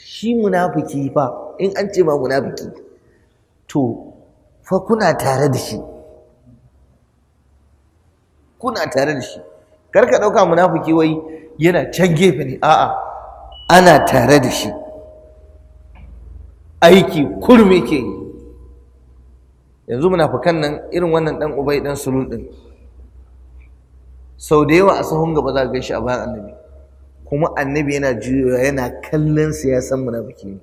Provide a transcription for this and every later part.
Shi munafiki fa, in an ce ma munafiki, to fa kuna tare da shi, kuna tare da shi. Kar ka ɗauka munafiki wai yana can gefe ne, a'a, ana tare da shi, aiki kurme ke yi. Yanzu munafikan nan irin wannan dan Ubay dan Sulul din, sau da yawa a sahun gaba za ka gan shi a bayan annabi, kuma annabi yana juyowa yana kallon siyasan munafiki ne.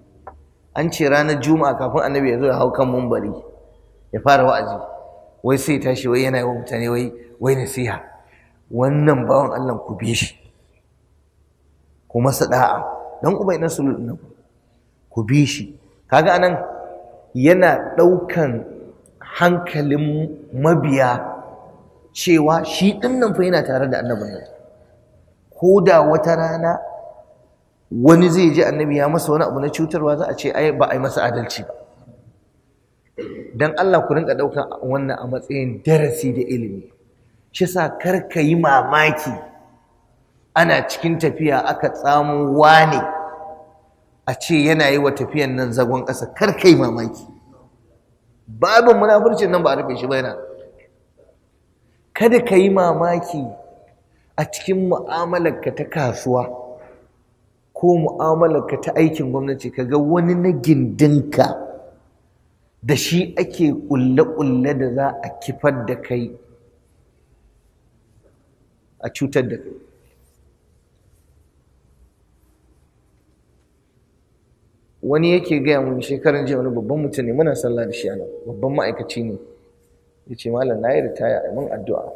An ce ranar juma'a kafin annabi ya zo ya hau kan mumbari ya fara wa'azi, wai sai tashi wai yana yi wa mutane wai nasiha, wannan bawan Allah ku bi shi, ku masa da'a. Dan Ubay dan Sulul din ku bi shi. Kaga anan yana daukan hankalin mabiya cewa shi din nan fa yana tare da annabin nan. Ko da wata rana wani zai ji annabi ya masa wani abu na cutarwa, za a ce ai ba a yi masa adalci ba. Dan Allah ku rinka daukan wannan a matsayin darasi da ilimi. Shi yasa kar ka yi mamaki ana cikin tafiya aka tsamo wane a ce yana yi wa tafiyan nan zagon ƙasa, kar ka yi mamaki. Babin munafurcin nan ba a rufe shi ba yana. Kada ka yi mamaki a cikin mu'amalarka ta kasuwa ko mu'amalarka ta aikin gwamnati ka ga wani na gindinka da shi ake ƙulle-ƙulle da za a kifar da kai, a cutar da kai. Wani yake gaya mun shekaran jiya, wani babban mutum ne, muna sallah da shi a nan, babban ma'aikaci ne. Ya ce malam na yi ritaya, a mun addu'a.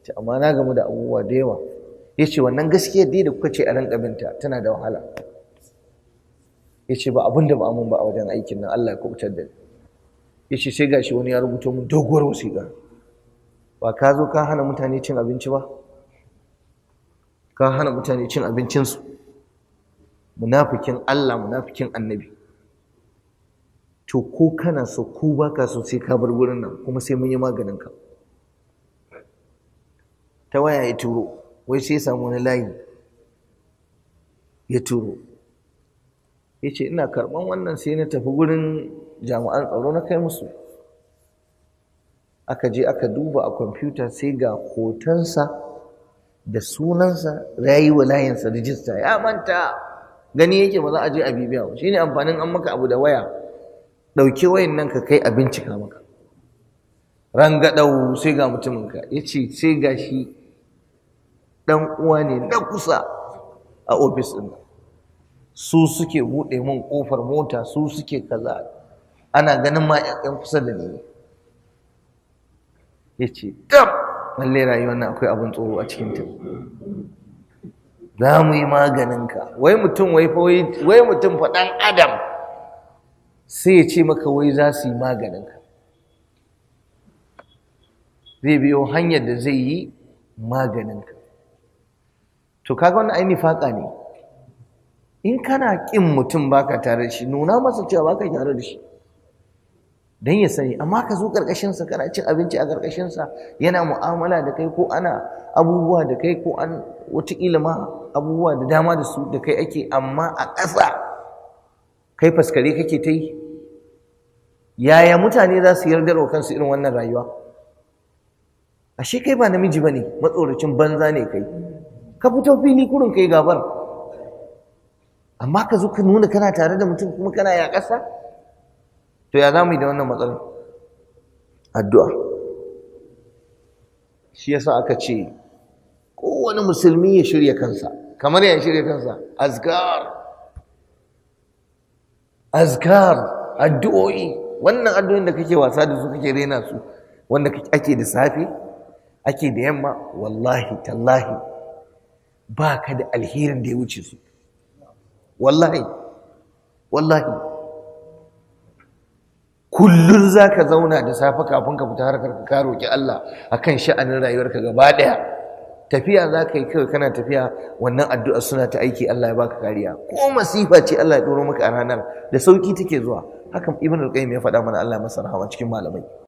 Ce amma na gamu da abubuwa da yawa. Ya ce wannan gaskiyar dai da kuka ce a rinƙa binta tana da wahala. Ya ce ba abin da ba mun ba a wajen aikin nan, Allah ya kubutar da ni. Ya ce sai gashi wani ya rubuto mun doguwar wasiƙa. Ba ka zo ka hana mutane cin abinci ba? Ka hana mutane cin abincinsu. Munafikin Allah, munafikin annabi. To ko kana so ko baka so sai ka bar gurin nan, kuma sai mun yi maganin ka. Ta waya ya turo, wai sai ya samu wani layi ya turo. Ya ce ina karɓan wannan sai na tafi gurin jami'an tsaro na kai musu. Aka je aka duba a kwamfuta sai ga hotonsa da sunansa, ya yi wa layinsa rijista, ya manta. Gani yake ba za a je a bibiya ba. Shine amfanin an maka abu da waya, ɗauki wayan nan ka kai a bincika maka. Rangadau sai ga mutuminka. Ya ce sai ga shi ɗan uwa ne na kusa a ofis ɗin. Su suke buɗe mun ƙofar mota, su suke kaza, ana ganin ma ƴan kusa da ni. Ya ce dab, lallai rayuwar nan akwai abin tsoro a cikinta. Za mu yi maganinka. Wai mutum wai mutum fa ɗan adam sai ya ce maka wai za su yi maganinka. Zai biyo hanyar da zai yi maganinka. To kaga wannan ai nifaka ne. In kana ƙin mutum baka tare da shi, nuna masa cewa baka tare da shi don ya sani. Amma ka zo ƙarƙashinsa, kana cin abinci a ƙarƙashinsa, yana mu'amala da kai, ko ana abubuwa da kai, ko an wataƙila ma abubuwa da dama da su da kai ake, amma a ƙasa kai faskare kake ta yi. Yaya mutane za su yardar wa kansu irin wannan rayuwa? Ashe kai ba namiji ba ne, matsoracin banza ne kai. Ka fito fili kurin kai gabar. Amma ka zo ka nuna kana tare da mutum kuma kana ya ƙasa? To ya za mu yi da wannan matsalar? Addu'a. Shi yasa aka ce kowane musulmi ya shirya kansa. Kamar ya shirya kansa? Azkar. Azkar, addu'o'i. Wannan addu'o'in da kake wasa da su, kake rena su, wanda ake da safe, ake da yamma, wallahi tallahi ba ka da alherin da ya wuce su. Wallahi, wallahi. Kullum za ka zauna da safe kafin ka fita harkar ka roƙi Allah akan sha'anin rayuwarka gaba ɗaya. Tafiya za ka yi kawai, kana tafiya wannan addu'a suna ta aiki, Allah ya baka kariya. Ko masifa ce Allah ya ɗoro maka a ranar, da sauƙi take zuwa. Haka Ibn al-Qayyim ya faɗa mana, Allah ya masa rahama, cikin malamai.